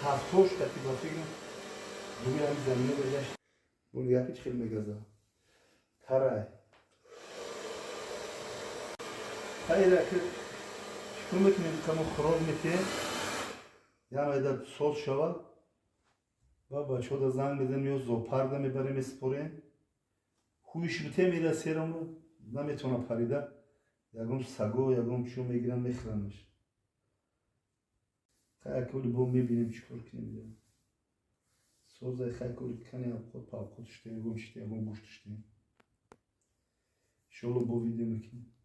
Ҳафтош кати ба фикрам рӯи ҳами замина гашт. Бо яки чӣ хел мегаза. Тарай. Хайра ки чикор мекунем, камо хӯрок метиҳем, як майда соз шавад ва бачаҳо занг мезанем ё зоопарк мебарем, месупорем. Ҳуиш бите мера серамро наметавона парида, ягон саго, ягон чиё мегиранд, мехӯрандаш. Хай, коли бо мебинем, чӣ кор кунем. Созай, хай, коли кане авқот павқот шутем, ягон чите, ягон гӯшт шутем. Иншолло, бо видео мекунем.